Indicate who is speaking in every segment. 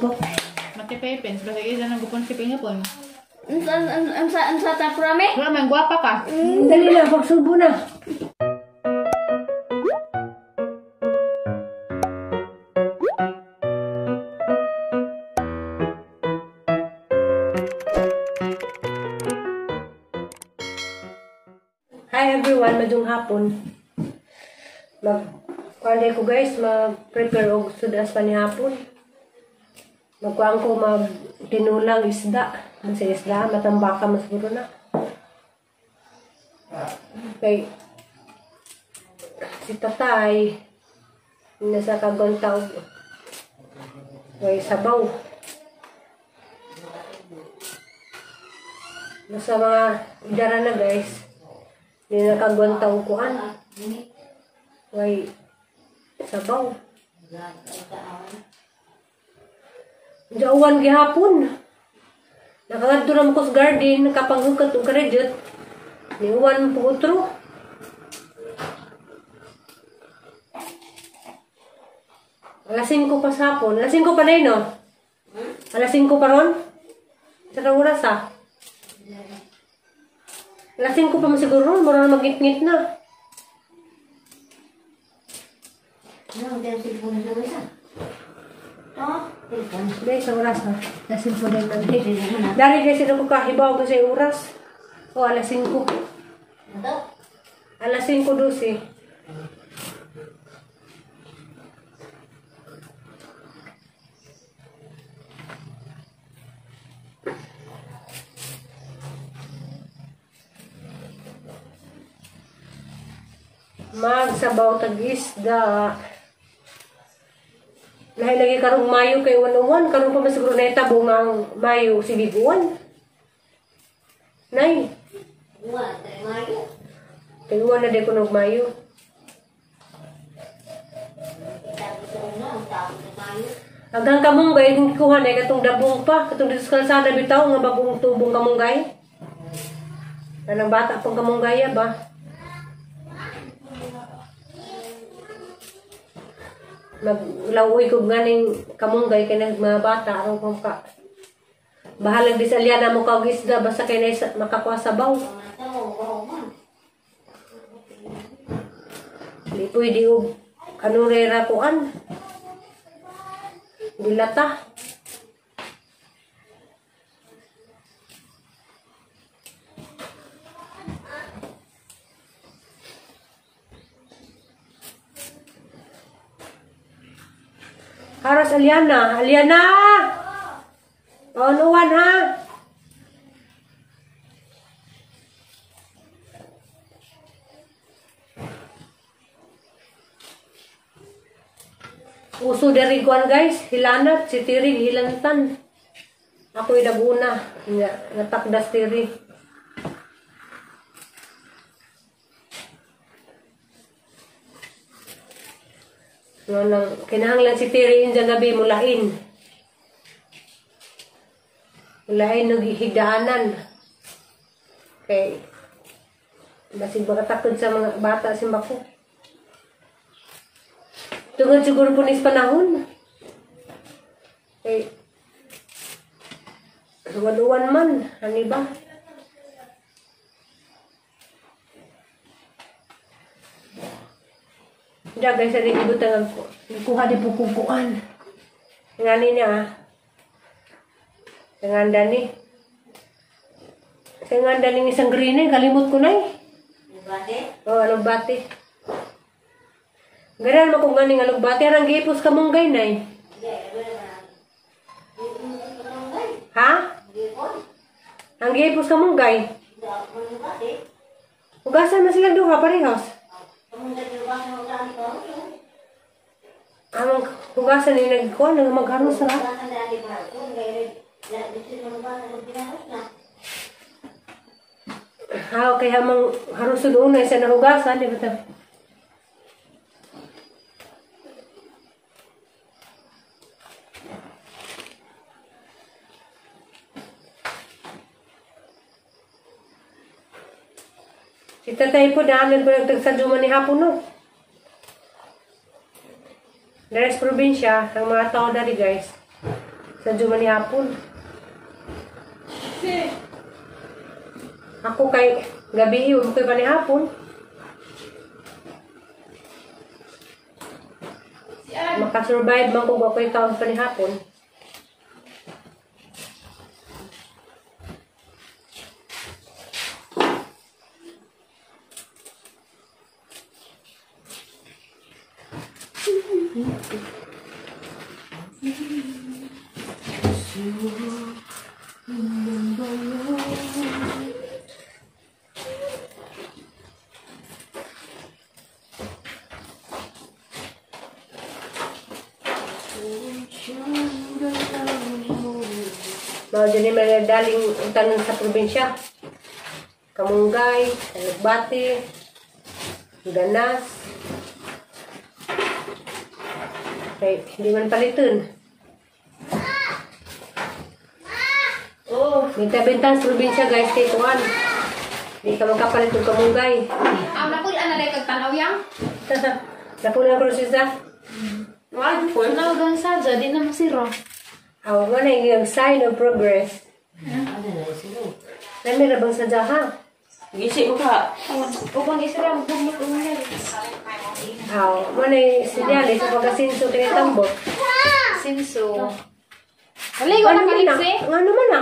Speaker 1: Grupo.
Speaker 2: Mati Philippines. Basta isa nang gupon si Pingapon.
Speaker 3: Unsa ta prame?
Speaker 2: Wala man gwapa ka.
Speaker 1: Dali na, pagsubo na. Hi everyone, madyong hapon. Mag kuan ko guys, mag-prepare og sudas pa ni hapon. Magkuan ko mag tinulang isda. Sa isda, matambaka mas siguro na. Kay si tatay nasa kagonta og way sabaw. Nasa mga idara na guys. Hindi nakagwanta og kuan. Way sabaw. Jauan gihapon. Nakangadto ra mo ko sa garden, nakapanghukat og credit. Niuwan po utro. Alas 5 pa sa hapon. Alas 5 pa na yun, no? Alas 5 pa ron? Sa oras, ah? Alas 5 pa mo siguro. Mura na magngit-ngit na. Hindi, sa oras, ha? Alas 5 din natin. Dari kasi ako kahibaw ko sa oras. O, alas 5. Alas 5:12. Magsabaw tag isda. Lahi lagi karong Mayo kay 101, karon pa man siguro na itabo nga ang Mayo sige buwan. Nay.
Speaker 3: Mayo.
Speaker 1: Kay uwan na di ko nog Mayo. Agang kamunggay kung kuha na katong dabong pa, katong dito sa kalsada bitaw nga bagong tubong kamunggay. Kanang bata pang kamunggay ba? Maglawuy ko ganing kamunggay kay nang mga bata aron kung ka. Bahalag di sa liana mo kag isda basta kay na makakuha sabaw. Di pwede og ano rera kuan. Dilata. Haras Aliana, Aliana. Paunuan ha. Uso dari kuan guys, hilanat si Tirig hilantan. Ako'y naguna, natakdas tiri. Nang kinahanglan si Tiri inja gabi mulain. Mulain og higdaanan. Kay basig makatakod sa mga bata simbako. Tungod siguro po nis panahon. Kay uwan-uwan man, ani ba? Diya guys, sa ibutang ako. Kuha di po kukuan. Ngani niya ah. Nganda ni. Sa nganda ni isang green eh, kalimot ko na eh.
Speaker 3: Bate?
Speaker 1: Oh, alugbate. Ganyan mo kung ganing alugbate. Arang gipos ka mong gay na eh. Ha? Ang gipos ka mong gay? Hugasan na sila duha parehas. Amang hugasan ni nagkuan nang magharos ra. Ha, okay, hamang haruson una isa na hugasan, di ba ta? Si tatay po daan po nagtagsadyo man ni hapon no. Dari sa probinsya, ang mga tao dari guys, Sa Jumani hapon. Ako kay gabi huwag ko'y panihapon. Makasurvive man kung ako'y kaon panihapon. Mga dyan yung mga daling utanan sa probinsya. Kamunggay, Alugbati, Ganas. Kay, hindi man palitan. Oh, benta-benta sa probinsya guys, kay kuan. Hindi ka magkapalit ng kamunggay.
Speaker 2: Ah, napul-an na kag tanaw yang.
Speaker 1: Napul-an ko siya.
Speaker 2: Wag po. Nawagang sadya, di na masiro.
Speaker 1: Aw, wala yung sign of progress. Nami ra bang sadya ha?
Speaker 4: Gisi mo ka.
Speaker 2: Upang isira, magbugbog ko.
Speaker 1: Aw, wala yung sinyalis sa pagkasinso kinitambok.
Speaker 2: Sinso. Wala, wala kaliksi.
Speaker 1: Ano man na?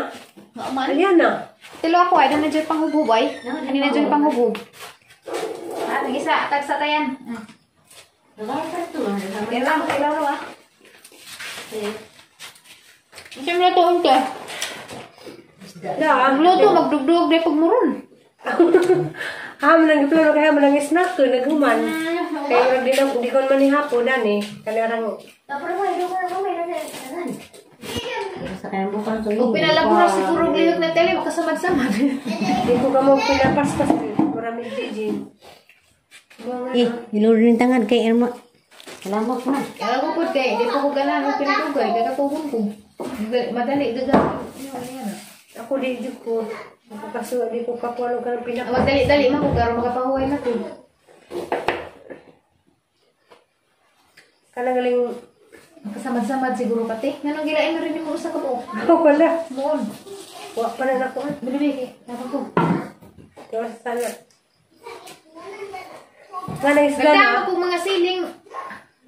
Speaker 2: Nga man.
Speaker 1: Alyan na.
Speaker 2: Tilo ako ay, na dyan panghubhub ay. Ano na dyan panghubhub? Ah, nag-isa, tagsa tayan. Kailangan mo, kailangan mo ah. Siyempre na tuong ka.
Speaker 1: Da.
Speaker 2: Magluto, magdugdug, di pagmuron.
Speaker 1: Ha, manang plano kaya manang snack ko naghuman. Kaya di na di ko man ni hapon ani. Kanarang
Speaker 2: Kung pinalabura siguro lihok na tele, makasamad-samad.
Speaker 1: Di ko kamo pinapaspas marami DJ.
Speaker 3: Eh, niluro tangan kay Irma. Lamok na.
Speaker 2: Alam ko po kay, di po ko ganahan og pinadugay, kakakugon ko. Madali, gaga.
Speaker 1: Ako di jud ko. Kaso di ko kapuano ka ng pinapas.
Speaker 2: Magdali-dali man ko karon makapahuway na ko.
Speaker 1: Kanang galing
Speaker 2: Makasamad-samad siguro ka te. Nganong gilain na rin mo usa ka buok.
Speaker 1: ako pala.
Speaker 2: Muon.
Speaker 1: Wa pa na nako.
Speaker 2: Bili kay, tapos ko.
Speaker 1: Tiwas sana. Nga nang isda na.
Speaker 2: Nagdama kong mga siling.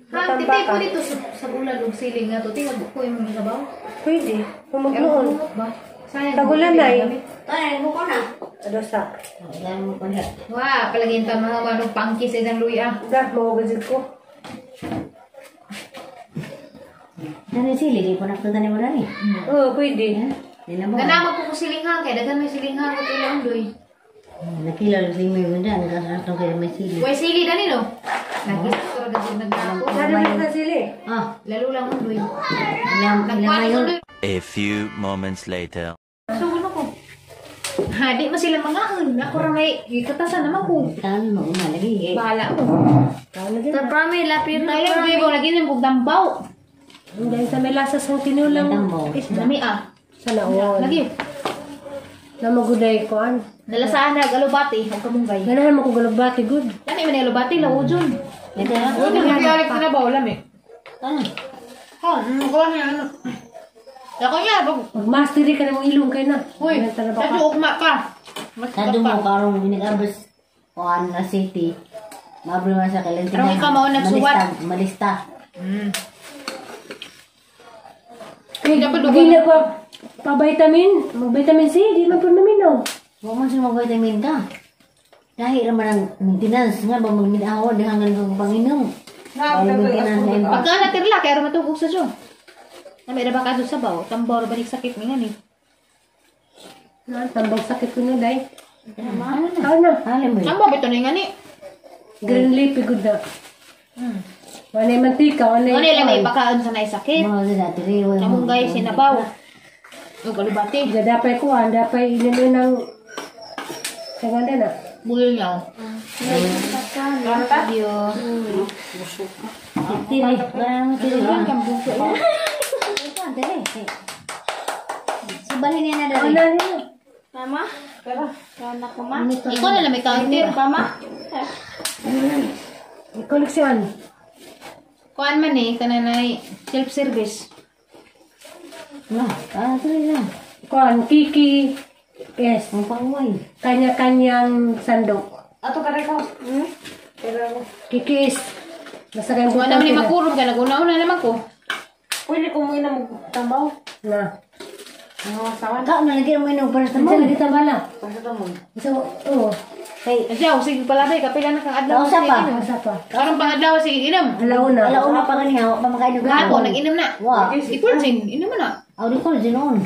Speaker 2: Ha,
Speaker 1: Matamba
Speaker 2: titi
Speaker 1: ka.
Speaker 2: po dito sa bulad og siling nga to. Tingnan ko yung mga sabaw.
Speaker 1: Pwede. Pumagnoon.
Speaker 2: Ba? Sayang.
Speaker 1: Tagulan na eh.
Speaker 3: Ay, mo ko na.
Speaker 1: Ano sa?
Speaker 3: Ay, mo ko na.
Speaker 2: Wa, palagi ta mga manong pangki sa isang luya.
Speaker 1: Da, mawagajud ko.
Speaker 3: Dani sili, di ko na tani mo dani.
Speaker 1: Oo, pwede.
Speaker 3: Di na mo.
Speaker 2: Ganama ko kung silinghang kay daghan may silinghang at ilang doy.
Speaker 3: Nakila lang may bunda, nagkasarap kay may sili.
Speaker 2: Way sili dani no. Nagkita ra gud nagdako.
Speaker 1: Ano na sa sili?
Speaker 3: Ah,
Speaker 2: Lalo lang ang doy.
Speaker 3: ilang ilang
Speaker 2: Nagkuan
Speaker 3: mayon.
Speaker 2: doy.
Speaker 5: A few moments later.
Speaker 2: So ano ko? Ha, di mo sila mangaon. Ako ra may gikatasan naman ko.
Speaker 3: Tan mo una lagi.
Speaker 2: Bahala mo.
Speaker 1: Tama na din.
Speaker 3: Prami lapir
Speaker 2: Ay lang doy ba lagi nang dambaw.
Speaker 1: Dahil sa may lasa sa tinulang
Speaker 3: Tambo.
Speaker 1: isda.
Speaker 2: Nami ah.
Speaker 1: Sa naon.
Speaker 2: Lagi.
Speaker 1: Namaguday ko an.
Speaker 2: Nalasaan na galubati og kamunggay.
Speaker 1: Ganahan mo ko galubati, good.
Speaker 2: Lami man galubati lawo jud.
Speaker 3: Ito na.
Speaker 2: Uy, nagkalik na ba lami?
Speaker 3: Ah,
Speaker 2: Ha, ko niya ano. Ako niya pag
Speaker 1: Mag-mastery ka ng ilong kay na.
Speaker 2: Uy,
Speaker 1: Ganun talaga
Speaker 2: sa
Speaker 1: ka.
Speaker 2: ugma ka. Mas
Speaker 3: Sado mo karong inigabos kuan na city. Mabri man sa kalentingan.
Speaker 2: Karong ikaw mao nagsuwat.
Speaker 3: Malista.
Speaker 1: Ay, di na pa pa-vitamin. Mag-vitamin C, di man po naminaw.
Speaker 3: Wa man sa mag-vitamin ka. Dahil raman ang maintenance nga ba magminahon hangan kang panginom. Wala maintenance na yun.
Speaker 2: Pagka natirla, kaya matugog sa Diyo. Na may ba ka sa baw? Tambaw ra balik sakit mi ngani.
Speaker 1: Na, tambag sakit ko na, day.
Speaker 3: Ano na?
Speaker 1: Ano na?
Speaker 3: Alam mo yun.
Speaker 2: Tambaw bito na ngani.
Speaker 1: Green leafy, good na. Wala yung mantika, wala
Speaker 2: Ano lang may pakaon sa naisakit.
Speaker 3: Mga sa dati rin.
Speaker 2: Kamunggay sinabaw. Ug alubati.
Speaker 1: Dapat ko, ah, dapat inano ng... Kaganda na.
Speaker 2: Buyo niya. Kanta.
Speaker 3: Tiri. Tiri. Tiri. Subalhin niya na
Speaker 1: Ano
Speaker 3: dali.
Speaker 1: na niya?
Speaker 3: Mama?
Speaker 2: Ikaw na lang may counter.
Speaker 3: Mama?
Speaker 1: Ikaw nagsiyan.
Speaker 2: Kuan man eh, kananay self-service.
Speaker 3: Na, tuloy na.
Speaker 1: Kuan, Kiki S.
Speaker 3: Ang pangway.
Speaker 1: Kanya-kanyang sandok.
Speaker 4: Ato ka rin ko.
Speaker 1: Kiki S. Basta kayong
Speaker 2: Kung ano man ni makurog ka, naguna-una naman ko.
Speaker 4: Pwede ko muna magtambaw.
Speaker 1: Na.
Speaker 4: Ang asawa.
Speaker 3: Ka, nalagyan mo inom para sa
Speaker 1: Sa
Speaker 3: mo.
Speaker 1: lagi tambala.
Speaker 4: Basta mo.
Speaker 1: So, oo.
Speaker 3: Kay,
Speaker 2: Asyaw, sige palabay, kapila na kang adlaw.
Speaker 3: Kausa pa.
Speaker 1: Asa pa.
Speaker 2: Karon pang adlaw, sige inom.
Speaker 1: Alauna.
Speaker 3: Alauna pa gani ha, pa makainom ka.
Speaker 2: Gahapon, nag-inom na.
Speaker 3: Wa.
Speaker 2: Ikulsin, inom na.
Speaker 3: Aw di ko ginoon.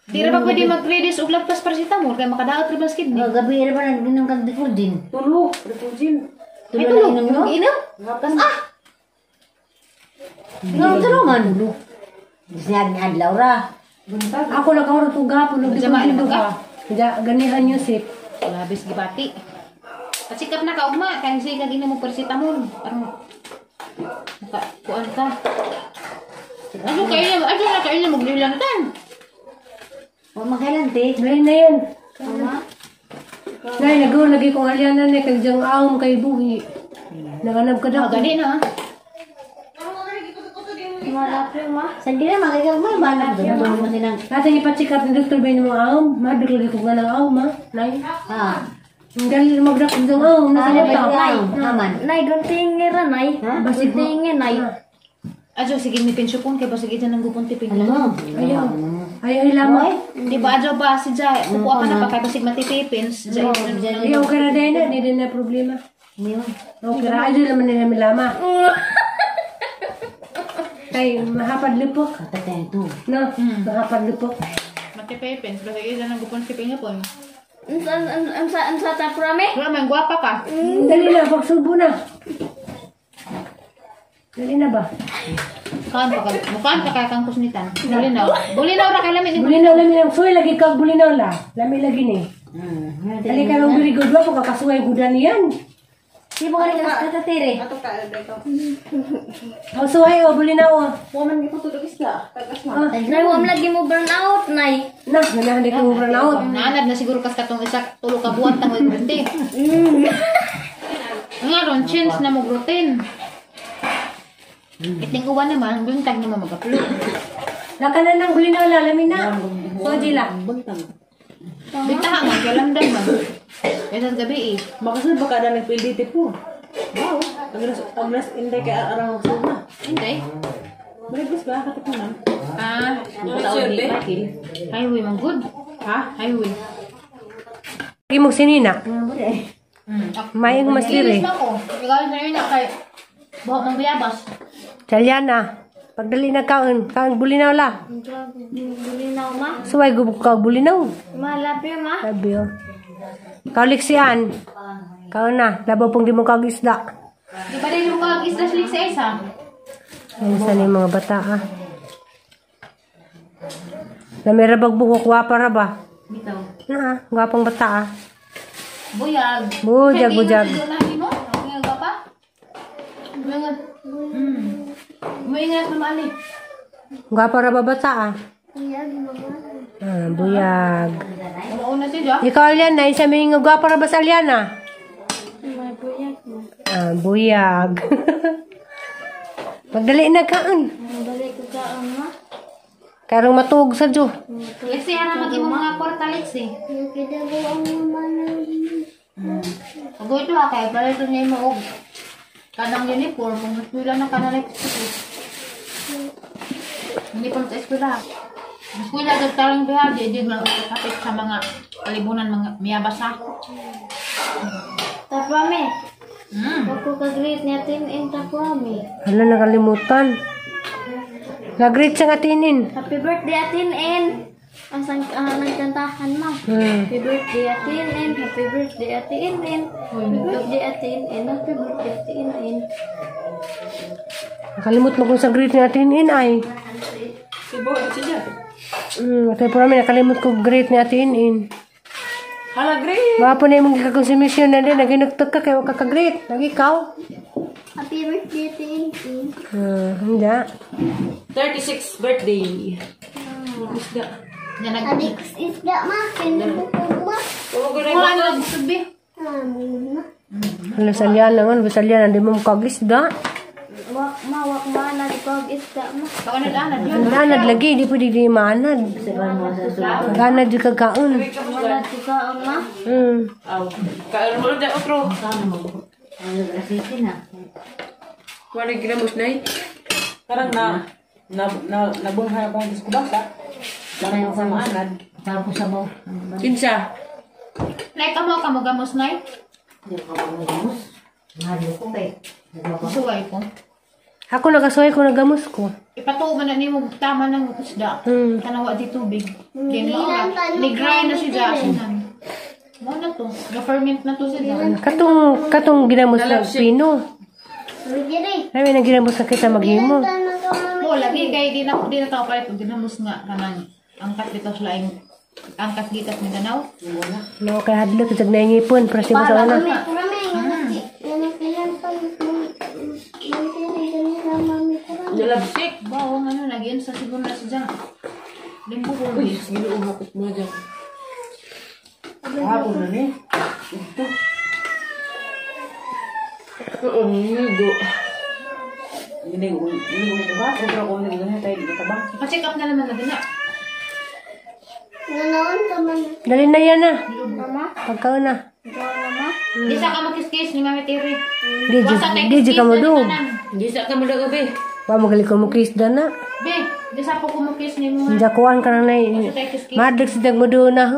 Speaker 2: Di ra pa pwede mag 3 days og lagpas paracetamol kay makadaot ra ba sa kidney.
Speaker 3: Gabi ra ba nag-inom kag Dicoldin?
Speaker 4: Tulo. Refugin.
Speaker 3: Tulo na inom no?
Speaker 2: Inom?
Speaker 3: Ah! Nga tulungan. Bisnag ni adlaw ra.
Speaker 1: Ako nakahurot og gahapon og
Speaker 2: Jama,
Speaker 1: di ko
Speaker 2: ano
Speaker 1: ka. Ja, ganihan Yusip.
Speaker 2: Labis gibati. Pasikap na ka ugma kay sige kag inom og paracetamol. Aron maka kuan ka. Ano kayo na, ano na kayo na maglilantan?
Speaker 3: Wa makailan te.
Speaker 1: Dali na yun. Nay, nagaw lagi kong alyanan eh, kay diyang aom kay buhi. Nanganab ka
Speaker 2: Ah,
Speaker 1: daw.
Speaker 2: gani na.
Speaker 3: Sandi na makailan mo ba na tulong mo silang.
Speaker 1: Natin ipacheck up ni Dr. Ben mga aom. Madug lagi kong nga ng aom, ha? Nay.
Speaker 3: Ha.
Speaker 1: Ang galing magdak diyang aom. Nasa mata.
Speaker 3: Aman.
Speaker 6: Nay, guntingin ra, nay.
Speaker 1: Basig mo.
Speaker 6: Guntingin, nay.
Speaker 2: Adyo sige mi pensyon kay basig ito nang gupon tipin.
Speaker 3: Ano mo?
Speaker 1: Ayaw. Ayaw ilama.
Speaker 2: Di ba adyo ba si Jai? Kukuha ka na pa kay basig matitipins. Jai.
Speaker 1: Ayaw ka na din na. Di din na problema.
Speaker 3: Niyo.
Speaker 1: Okay ra. Ayaw naman nila milama. Kay mahapad lupok.
Speaker 3: Katatay ito.
Speaker 1: No? Mahapad lupok.
Speaker 2: Matipipins basig ito nang gupon tipin po.
Speaker 6: Unsa ta prame?
Speaker 2: Wala man gwapa ka.
Speaker 1: Dali na. Pagsubo na. Dali na ba?
Speaker 2: Kaan pa ka, mukaan pa kay kang kusnitan. Bulinaw. Bulinaw ra kay lamin.
Speaker 1: Bulinaw lami lang. Suway lagi kag bulinaw la. Lami lagi ni. Dali ka lang very good wa po kakasuway gudan niyan.
Speaker 3: Di mo ka rin katatire.
Speaker 4: Ato ka dito.
Speaker 1: O suway o bulinaw o.
Speaker 4: Wa man giputod og isla. Tagas ma.
Speaker 6: Nay, wa man lagi mo burn out, nay.
Speaker 1: Na, ganahan di ko burn out.
Speaker 2: Naanad na siguro kas katong isa tulo ka buwan tang grote. Nga ron chance na mo grotin. Iting uwan naman, buntag naman magaplo.
Speaker 1: Laka na ng bulinaw la, lami na. Soji la.
Speaker 2: Bitaha man, kay lamdam man. Kaya sa gabi eh.
Speaker 4: Makasunod ba ka na nag-PLDT po? Wow. Agras inday kay arang magsunod na.
Speaker 2: Hindi.
Speaker 4: Marigos ba katipunan?
Speaker 2: Ah,
Speaker 4: Tao ni Michael.
Speaker 2: Highway man good. Ha? Highway.
Speaker 1: Imong sinina. Maayong masliri.
Speaker 2: Kinis man ko. Ikaw na yun na kay buhok mong biyabas.
Speaker 1: Talyana. Pagdali na kaon, kaon bulinaw la.
Speaker 6: Bulinaw, ma.
Speaker 1: Suway gubok ka bulinaw.
Speaker 6: Ma, love you, ma.
Speaker 1: Sabi oh. Kauliksian. Kaon na, labaw pong di mo kag isda.
Speaker 2: Di ba din mo kag isda slik sa isa?
Speaker 1: Ano sa ni mga bata ah. Lamira bag buhok, gwapa ra ba?
Speaker 2: Bitaw.
Speaker 1: Na, gwapang bata ah.
Speaker 2: Buyag.
Speaker 1: Buyag, buyag.
Speaker 2: Muingat na maali.
Speaker 1: Gwapa ra ba bata ah?
Speaker 6: Buyag, mama.
Speaker 1: Ah, buyag.
Speaker 2: Mauna siya.
Speaker 1: Ikaw, Aliana, isa may nga gwapa ra ba sa Aliana?
Speaker 6: Ma, buyag, ma.
Speaker 1: Ah, buyag. Pagdali na kaon.
Speaker 6: Dali ko kaon, ma.
Speaker 1: Karong matuog sa Diyo.
Speaker 2: Lexi, hara mag-imong mga kwarta, Lexi.
Speaker 6: Kita ko ang mama na.
Speaker 2: Pag ito ha, kaya pala ito niya mo og kanang uniform, kung eskwela na ka na Lexi. Uniform sa eskwela. Eskwela, dagtarang biha, di di lang kapit sa mga kalibunan, mga miyabasa.
Speaker 6: Taprame. Ako ka-greet niya tin taprame.
Speaker 1: Hala, nakalimutan. Nag-greet siya nga tinin.
Speaker 6: Happy birthday atin en. Ang sang nagkantahan ma. Happy birthday atin en. Happy birthday atin en. Happy birthday atin en. Happy birthday atin en.
Speaker 1: Nakalimot mo kung sa greet ni atinin ay.
Speaker 4: Sibo siya.
Speaker 1: Kaya po namin nakalimot ko greet ni atinin.
Speaker 4: Hala great.
Speaker 1: Wapo na yung mga na din. Naginugtog ka kaya wag ka ka-greet. Nag-ikaw.
Speaker 6: Happy birthday atin en.
Speaker 1: Hindi.
Speaker 4: 36 birthday. Isda.
Speaker 6: Adik isda ma. Kinukupo ma.
Speaker 2: Wala na nagsubi.
Speaker 6: Ma.
Speaker 1: Hala, salyan naman. Basalyan. Hindi mo makagisda.
Speaker 6: Wak ma, wak ma, nagpag isda ma.
Speaker 2: Kaanad-anad yun.
Speaker 1: Anad lagi, di pwede di maanad. Ganad di kagkaon.
Speaker 6: Wala tukaon ma.
Speaker 4: Aw. Kaon mo na otro.
Speaker 3: Ano na.
Speaker 4: Wala ginamos nay. Karang na na na nabunghay ako sa kubasa. Parang sa maanad.
Speaker 3: Parang ko sabaw.
Speaker 4: Kinsa?
Speaker 2: Nay, kamo ka mo gamos, Nay?
Speaker 3: Di ko ka magamos. Mahal ko kay.
Speaker 2: Suway ko.
Speaker 1: Ako nakasuway ko nagamos ko.
Speaker 2: Ipatuo man na nimo tama ng isda. Tanawa di tubig. Kaya mo ni-dry na si Jason. Mo na to. Na-ferment na to sila.
Speaker 1: Katong katong ginamos na pino.
Speaker 6: Dire.
Speaker 1: Ay, nang ginamos na kita maghimo.
Speaker 2: Mo lagi kay di na tao palit og ginamos nga kanang angkat dito sa laing angkat gitas Mindanao.
Speaker 1: No, kay hadlok jud naingipon pero si sa una.
Speaker 4: Nalabsik.
Speaker 2: Bao ano nagyan sa siguro na si Jang. Limbo ko.
Speaker 4: Uy, Ginoo hapit mo dyan. Hapon na ni. Ito. Oo, nigo. Hindi ko hindi ko ba? Pero kung hindi ko tayo dito tabang.
Speaker 2: Pa-check up na naman na din na.
Speaker 6: Nanoon ka man.
Speaker 1: Dali na yan na.
Speaker 6: Mama?
Speaker 1: Pagkaon na.
Speaker 6: Ikaw mama?
Speaker 2: Di sa ka makiskis ni Mami Terry.
Speaker 1: Di di di ka mo do.
Speaker 4: Di sa ka mo gabi.
Speaker 1: Wa mo gali ko mo kiss na.
Speaker 2: Be, di sa po kumukis ni mo.
Speaker 1: Jakuan ka na nay.
Speaker 2: Sa tayo kiskis.
Speaker 1: Madlok si dag mo do na.